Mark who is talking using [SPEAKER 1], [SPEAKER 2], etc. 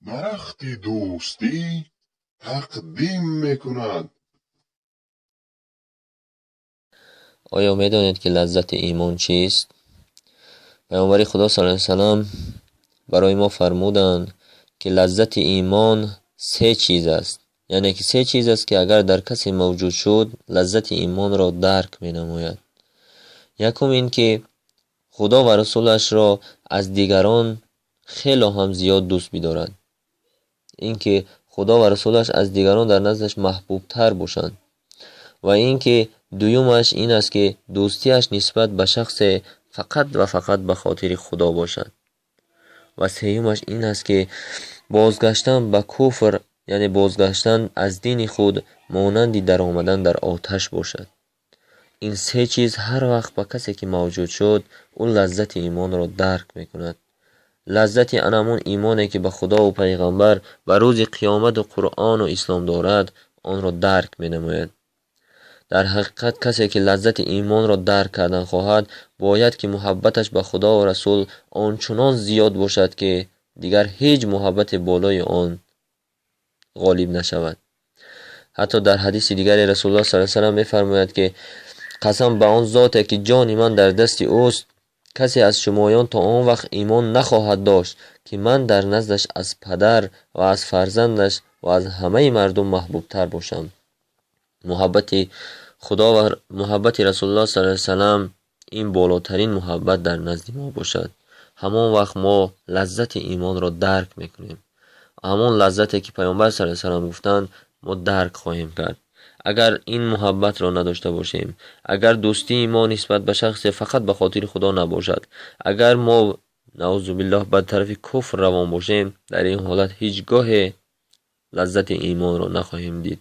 [SPEAKER 1] Дарахти дӯстӣ тақдим мекунад.
[SPEAKER 2] Оё медонед, ки лаззати имон чист? Паёмбари Худо саллаллоҳу алайҳи васаллам барои мо фармуданд, ки лаззати имон се чиз аст. Яъне ки се чиз аст, ки агар дар касе мавҷуд шуд, лаззати имонро дарк менамояд. Якум ин ки Худо ва Расулашро аз дигарон хело ҳам зиёд дӯст бидорад. Ин ки Худо ва Расулаш аз дигарон дар наздаш маҳбубтар бошанд. Ва ин ки дуюмаш ин аст, ки дӯстиаш нисбат ба шахсе фақат ва фақат ба хотири Худо бошад. Ва сеюмаш ин аст, ки бозгаштан ба куфр, яъне бозгаштан аз дини худ, монанди даромадан дар оташ бошад. Ин се чиз ҳар вақт ба касе ки мавҷуд шуд, ӯ лаззати имонро дарк мекунад. Лаззати анамун имоне, ки ба Худову пайғамбар, ба рӯзи қиёмату Қуръону ислом дорад, онро дарк менамояд. Дар ҳақиқат касе ки лаззати имонро дарк кардан хоҳад, бояд ки муҳаббаташ ба Худову Расул ончунон зиёд бошад, ки дигар ҳеҷ муҳаббате болои он ғолиб нашавад. Ҳатто дар ҳадиси дигаре Расулуллоҳ саллаллоҳу алайҳи васаллам мефармояд, ки қасам ба он зоте, ки ҷони ман дар дасти ӯст, касе аз шумоён то он вақт имон нахоҳад дошт, ки ман дар наздаш аз падар ва аз фарзандаш ва аз ҳамаи мардум маҳбубтар бошам. Муҳаббати Худо ва муҳаббати Расулуллоҳ саллаллоҳу алайҳи васаллам ин болотарин муҳаббат дар назди мо бошад. Ҳамон вақт мо лаззати имонро дарк мекунем. Ҳамон лаззате, ки Паёмбар саллаллоҳу алайҳи васаллам гуфтанд, мо дарк хоҳем кард. Агар ин муҳаббатро надошта бошем, агар дӯстии мо нисбат ба шахсе фақат ба хотири Худо набошад, агар мо наузу биллоҳ ба тарафи куфр равон бошем, дар ин ҳолат ҳеҷ гоҳе лаззати имонро нахоҳем дид.